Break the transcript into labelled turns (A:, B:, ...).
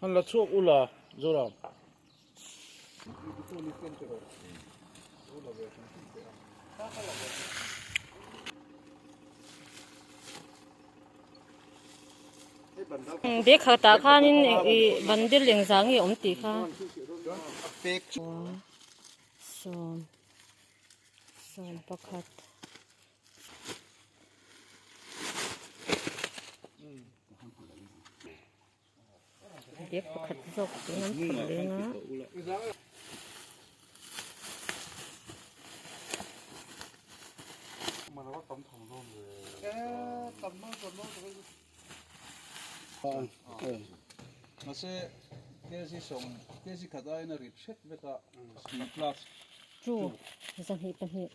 A: Han la chhuak ula Zoram.
B: Bag khatah khanin ih bandil engzah nge awm tih kha sawm sawm pakhat. Bag pakhat zawk chu an phawrh leng a. Chu 22.